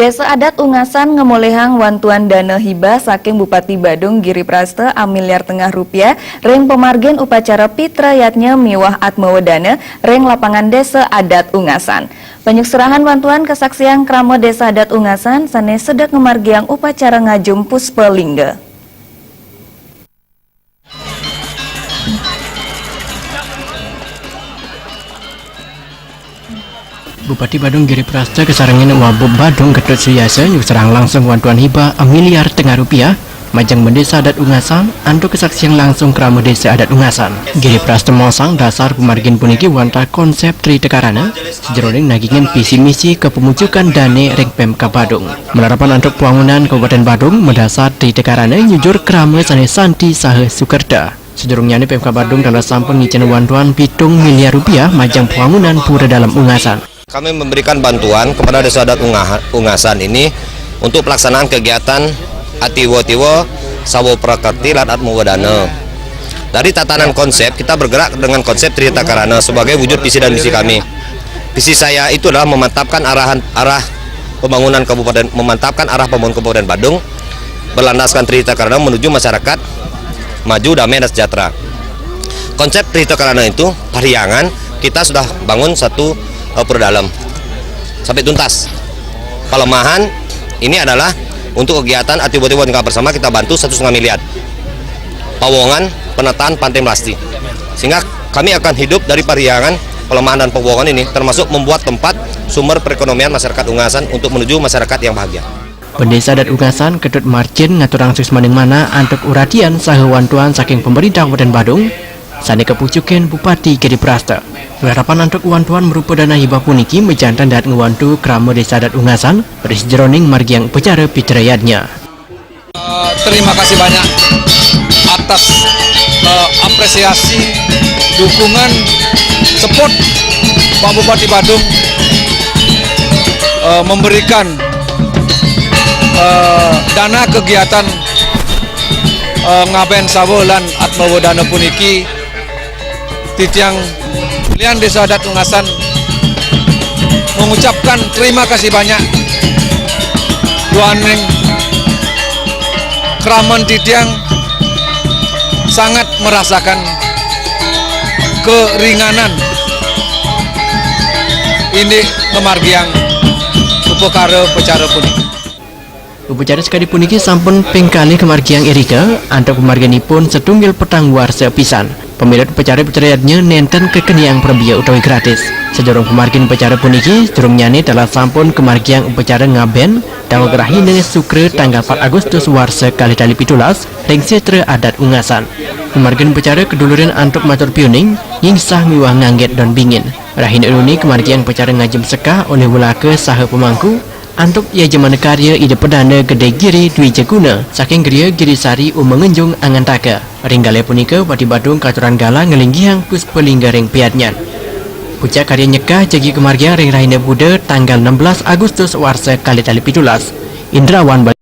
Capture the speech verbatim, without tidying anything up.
Désa Adat Ungasan ngamolihang wantuan dana hibah saking Bupati Badung Giri Prasta amiliar tengah rupiah ring pamargin upacara Pitra Yadnya miwah Atma Wedana ring lapangan Désa Adat Ungasan. Panyukserahan wantuan kasaksiang krama Désa Adat Ungasan sané sedek ngamargiang upacara ngajum Puspa Lingga. Bupati Badung Giri Prasta kasarengin Wabub Badung Ketut Suyasa nyuksrahang langsung wantuan hibah amiliar tengah rupiah majeng Désa Adat Ungasan antuk kasaksiang langsung krama Désa Adat Ungasan. Giri Prasta maosang dasar pamargin puniki wantah konsep Tri Tekarana sajeroning nagingin visi misi kapamujukan dané ring Pemkab Badung. Malarapan antuk pawangunan Kabupaten Badung madasar Tri Tekarana nyujur krama sané santi saha sukerta. Sadurungnyané Pemkab Badung taler sampun ngicén wantuan pitung miliar rupiah majeng pawangunan Pura Dalem Ungasan. Kami memberikan bantuan kepada Désa Adat Ungaha-, Ungasan ini untuk pelaksanaan kegiatan Atiwa-tiwa Sawa Prakerti lan Atma Wedana. Dari tatanan konsep, kita bergerak dengan konsep Tri Tekarana sebagai wujud visi dan misi kami. Visi saya itu adalah memantapkan arahan, arah pembangunan Kabupaten, memantapkan arah pembangunan Kabupaten Badung berlandaskan Tri Tekarana menuju masyarakat maju, damai, dan sejahtera. Konsep Tri Tekarana itu, Parhyangan, kita sudah bangun satu, eh, Pura Dalem sampai tuntas. Pelemahan ini adalah untuk kegiatan Atiwa-tiwa Tingkah Bersama, kita bantu satu setengah miliar. Pawongan, penataan Pantai Melasti. Sehingga kami akan hidup dari Parhyangan, pelemahan dan pawongan ini, termasuk membuat tempat sumber perekonomian masyarakat Ungasan untuk menuju masyarakat yang bahagia. Pendésa Adat Ungasan Ketut Marcin ngaturang suksmaning manah antuk uratian saha wantuan saking Pemerintah Kabupaten Badung sané kapucukin Bupati Giri Prasta. Harapan antuk wantuan marupa dana hibah puniki majanten dahat ngwantu krama Désa Adat Ungasan ring sajeroning margiang upacara Pitra Yadnya. Eh, terima kasih banyak atas, eh, apresiasi, dukungan, support Pak Bupati Badung, eh, memberikan, eh, dana kegiatan, eh, Ngaben Sawa lan Atma Wedana puniki. Titiang lian Désa Adat Ungasan mengucapkan terima kasih banyak duaning kraman titiang sangat merasakan keringanan indik ngamargiang upakara upacara puniki. Upacara sakadi puniki sampun ping kalih kamargiang irika, antuk pamarginipun satunggal petang warsa pisan. Pamilet upacara Pitra Yadnya nénten kakeniang prabéa utawi gratis. Sadurung pamargin upacara puniki, sadurungnyané taler sampun kamargiang upacara Ngaben, daweg rahina Sukra tanggal pat Agustus warsa kalih tali pitulas, ring Sétra Adat Ungasan. Pamargin upacara kadulurin antuk matur piuning, nyingsah miwah nganggét don bingin. Rahina Iluni kamargiang upacara ngajum sekah olih walaka saha pamangku, antuk Yajamana Karya Ida Perdana Gedé Giri Dwijaguna saking Griya Girisari Uma Ngenjung Angantaka. Ring galah punika, Bupati Badung katurang galah nglinggihang Puspa Lingga ring payadnyan. Puncak karya nyekah jagi kamargiang ring rahina Buda tanggal enam belas Agustus warsa kalih tali pitulas. Indrawan